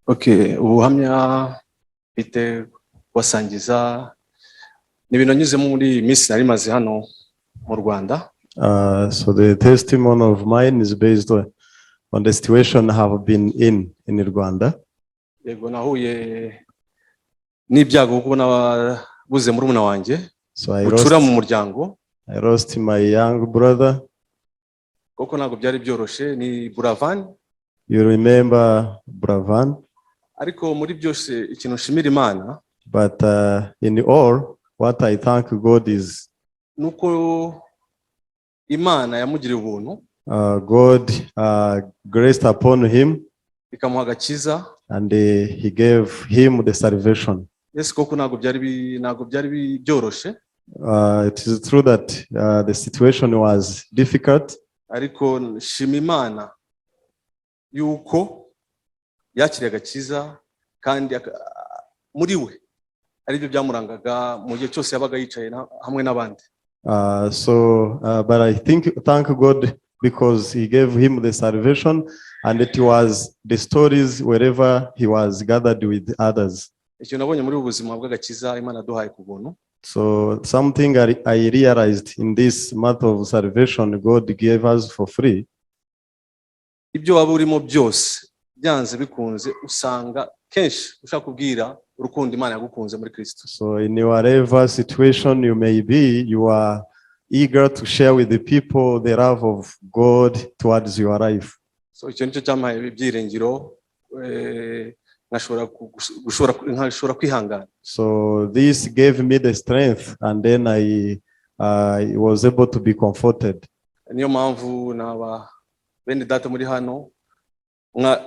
Okay, ubuhamya mfite kubasangiza ni ibintu nanyuzemo muri iyi minsi nari maze hano mu Rwanda. So the testimony of mine is based on the situation I have been in Rwanda. Yego, nahuye n'ibyago kuko nabuze murumuna wanjye So I bucura lost, mu muryango. I lost my young brother. Kuko ntabwo byari byoroshye, ni Buravan. You remember Buravan? Ariko muri byose ikintu nshimira Imana But in all, what I thank God is ni uko Imana yamugiriye ubuntu God graced upon him ikamuha agakiza. And he gave him the salvation. Yesu koko ntabwo byari byoroshye. It is true that the situation was difficult, ariko nshima Imana yuko yakiriye agakiza kandi muri we aribyo byamurangaga mu gihe cyose yabaga yicaye hamwe n'abandi. So, but I think thank God because he gave him the salvation, and it was the stories wherever he was gathered with others. Ikintu nabonye muri ubu buzima bw'agakiza Imana yaduhaye ku buntu, So something I realized in this month of salvation God gave us for free. Ibyo waba urimo byose, byanze bikunze usanga kenshi ushaka kubwira urukundo Imana yagukunze muri Kristo. So in whatever situation you may be, you are eager to share with the people the love of God towards your life. So icyo nicyo cyampaye ibyiringiro, nkashobora kwihangana. So this gave me the strength, and then I was able to be comforted. Niyo mpamvu naba bene data muri hano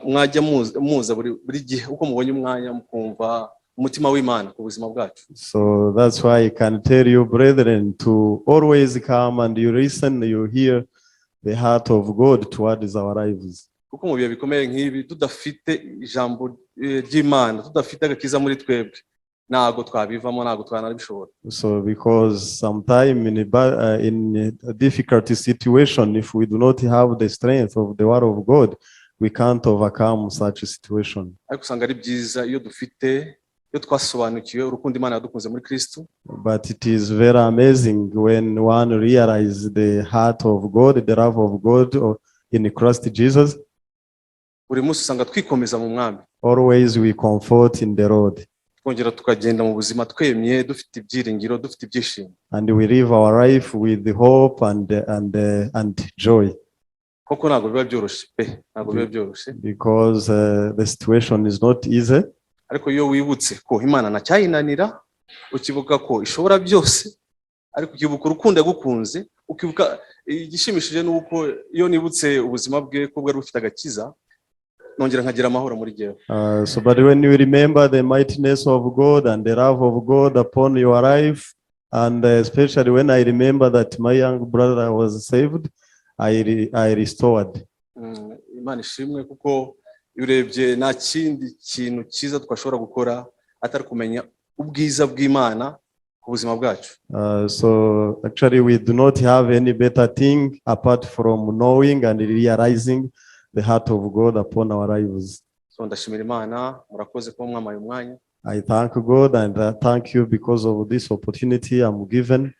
mwajya muza buri gihe uko mubonye umwanya mukumva umutima w'Imana ku buzima bwacu. So that's why I can tell you, brethren, to always come and you listen, you hear the heart of God towards our lives. Kuko mu bihe bikomeye nk'ibi tudafite ijambo ry'Imana, tudafite agakiza muri twebwe, ntabwo twabivamo, ntabwo twanabishobora. So because sometime in a difficult situation, if we do not have the strength of the word of God, we can't overcome such a situation. Ariko usanga ari byiza iyo dufite, iyo twasobanukiwe urukundo Imana yadukunze muri Kristo. But it is very amazing when one realizes the heart of God, the love of God in Christ Jesus. Buri munsi usanga twikomeza mu Mwami. Always we comfort in the Lord. Twongera tukagenda mu buzima twemye, dufite ibyiringiro, dufite ibyishimo. And we live our life with the hope and joy. Koko ntabwo biba byoroshye pe, ntabwo biba byoroshye. Because the situation is not easy. Ariko iyo wibutse ko Imana ntacyayinanira, ukibuka ko ishobora byose, ariko ukibuka urukundo yagukunze, ukibuka igishimishije ni uko iyo nibutse ubuzima bwe ko bwari bufite agakiza, nongera nkagira amahoro muri jyewe. So, but when you remember the mightiness of God and the love of God upon your life, and especially when I remember that my young brother was saved, I restored. Imana ishimwe kuko iyo urebye nta kindi kintu cyiza twashobora gukora atari kumenya ubwiza bw'Imana ku buzima bwacu. So actually, we do not have any better thing apart from knowing and realizing the heart of God upon our lives. So ndashimira Imana, murakoze kuba mwampaye umwanya. I thank God and thank you because of this opportunity I'm given.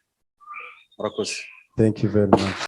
Murakoze. Thank you very much.